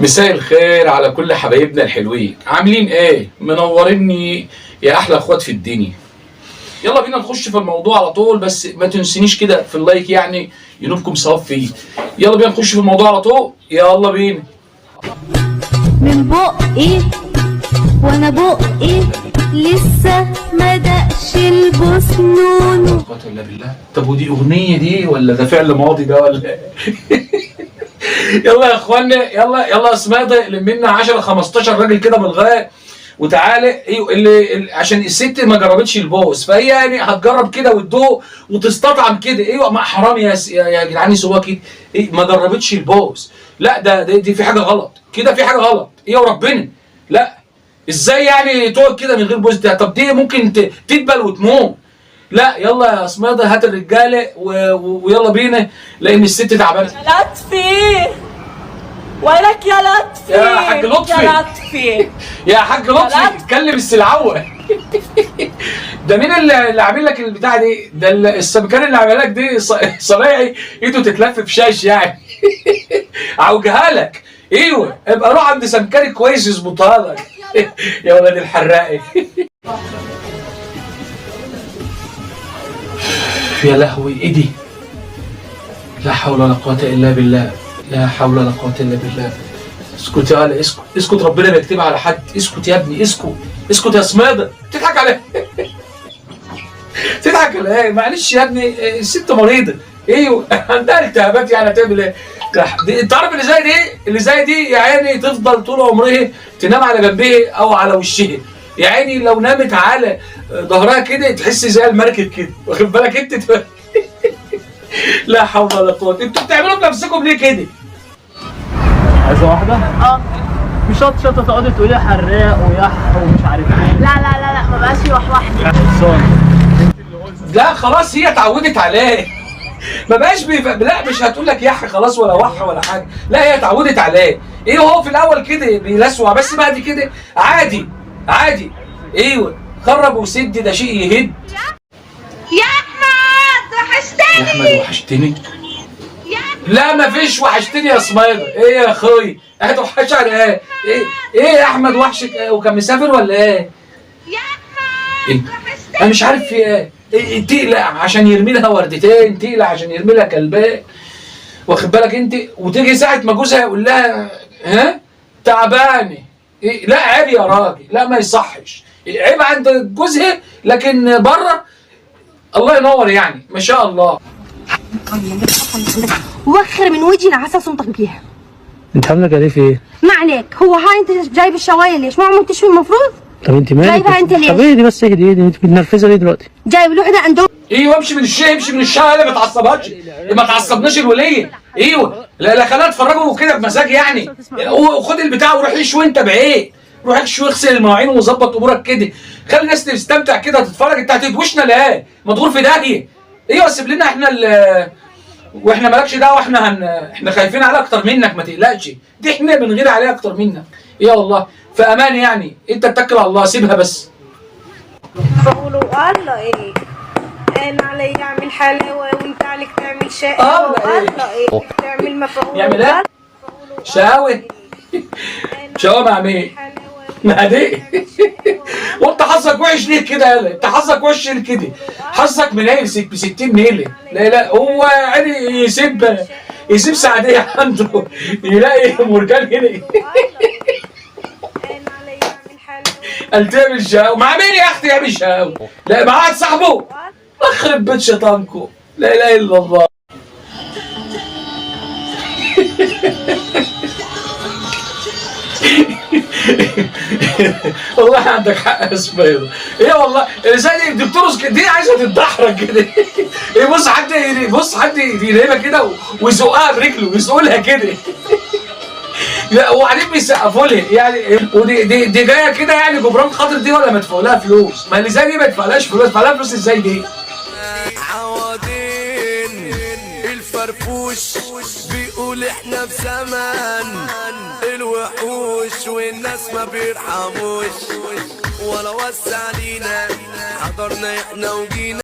مساء الخير على كل حبايبنا الحلوين، عاملين ايه؟ منوريني يا احلى اخوات في الدنيا. يلا بينا نخش في الموضوع على طول، بس ما تنسينيش كده في ال like، يعني ينوبكم ثواب فيه. يلا بينا نخش في الموضوع على طول، يلا بينا. من بقي وانا بقي لسه ما دقش البسنون. لا قوة الا بالله. طب ودي اغنية دي ولا ده فعل ماضي ده ولا إيه؟ يلا يا اخوانا، يلا يلا يا سماده، لم لنا 10 15 راجل كده من الغاية وتعالى. ايوه اللي عشان الست ما جربتش البوس، فهي يعني هتجرب كده وتدوق وتستطعم كده. ايوه ما حرام يا جدعان يسووها كده. إيه ما جربتش البوس؟ لا ده دي في حاجة غلط كده، في حاجة غلط. ايه يا ربنا، لا ازاي يعني تقعد كده من غير بوس ده؟ طب دي ممكن تدبل وتموت. لا يلا يا سماده هات الرجالة ويلا بينا، لان الست تعبانة. لطفي ولك يا لطفي، يا حاج لطفي. يا لطفي يا حاج لطفي اتكلم السلعوه. ده مين اللي عامل لك البتاع دي؟ ده السمكان اللي عامل لك دي صنايعي ايده تتلف في شاش يعني. عوجها لك. ايوه ابقى روح عند سمكري كويس يظبطها لك. يا ولاد الحراقي. يا لهوي ايه دي؟ لا حول ولا قوة الا بالله، لا حول ولا قوة الا بالله. اسكت يا آل، اسكت اسكت، ربنا بيكتبها على حد. اسكت يا ابني، اسكت اسكت يا سماده. تضحك على تضحك على ايه؟ معلش يا ابني، الست مريضه، ايوه عندها التهابات، يعني هتعمل ايه؟ انت عارف اللي زي دي، اللي زي دي يا عيني تفضل طول عمرها تنام على جنبها او على وشها. يا عيني لو نامت على ظهرها كده تحس زي المركب كده، واخد بالك انت؟ لا حول ولا قوة. انتوا بتعملوا بنفسكم ليه كده؟ عايزه واحدة؟ اه مش شط شطه تقعدي تقولي حراق ويح ومش عارف ايه. لا لا لا لا ما بقاش يوحوحني. خلصان. لا خلاص هي اتعودت عليه، ما بقاش لا مش هتقول لك يح خلاص ولا وح ولا حاجة، لا هي اتعودت عليه. ايه هو في الاول كده بيلسوع، بس بعد كده عادي عادي. ايوه خرب وسد، ده شيء يهد. يا احمد وحشتني يا احمد وحشتني. لا مفيش وحشتني يا سميده. ايه يا اخوي هتوحش على ايه؟ ايه ايه يا احمد وحشك إيه؟ وكان مسافر ولا ايه؟ يا احمد إيه؟ انا مش عارف في ايه. إيه تقلق عشان يرمي لها وردتين، تقلق عشان يرمي لها كلبان، واخد بالك انت؟ وتيجي ساعة ما جوزها يقول لها ها تعبانة، إيه؟ لا عيب يا راجل، لا ما يصحش، عيب عند جوزها، لكن بره الله ينور يعني ما شاء الله. وخر من وجهي العسل صمتك بيها. انت عامله كده ليه في ايه؟ ما عليك، هو هاي انت جايب الشوايه ليش؟ ما عم تشوي المفروض؟ طب انت مالك؟ جايبها انت ليش؟ طب اهدي بس، اهدي اهدي، انت متنرفزه ليه دلوقتي؟ جايب الوحدة عنده. ايوه امشي من الشارع، امشي من الشارع، لا ما تعصبهاش، ما تعصبناش الوليه. ايوه لا لا خليها تفرجوا كده بمزاج يعني، وخد البتاع وروح اشوي انت بعيد، روح اشوي اغسل المواعين وظبط امورك كده، خلي الناس تستمتع كده تتفرج. انت هتدوشنا ليه؟ ما تغور في داهية. ايوه سيب لنا احنا واحنا مالكش دعوه، احنا احنا خايفين عليها اكتر منك، ما تقلقش، دي احنا بنغير عليها اكتر منك. ايه والله في امان يعني، انت اتكل على الله سيبها بس. بقولوا الله ايه، انا علي اعمل حلاوة وانت عليك تعمل شقاوة. الله إيه؟ الله ايه تعمل مفعول. يعمل ايه؟ شقاوة شقاوة مع مين؟ مع دي؟ وانت حظك وحش ليه كده يالا؟ انت حظك وحش ليه كده؟ حظك منيل ب 60 نيله. لا لا هو يعني يسيب سعديه عنده يلاقي مرجان هنا. قال تعمل شقاوة مع مين يا اختي؟ يعمل شقاوة؟ لا مع واحد صاحبه. اخرب بيت شيطانكم، لا اله الا الله. والله عندك حق يا سمير. ايه والله الانسان دي بترقص دي عايزه تتدحرج كده. ايه بص حد، بص حد ينامها كده ويزقها برجله ويزقلها كده. لا وبعدين بيسقفوا لها يعني، ودي دي, دي جاية كده يعني جبران خاطر دي ولا مدفوع لها فلوس؟ ما اللي زي دي ما يدفعلهاش فلوس، يدفع لها فلوس ازاي دي؟ عوضين الفرفوش بيقول احنا في زمان الوحوش والناس ما بيرحموش، ولا وسع علينا حضرنا احنا وجينا.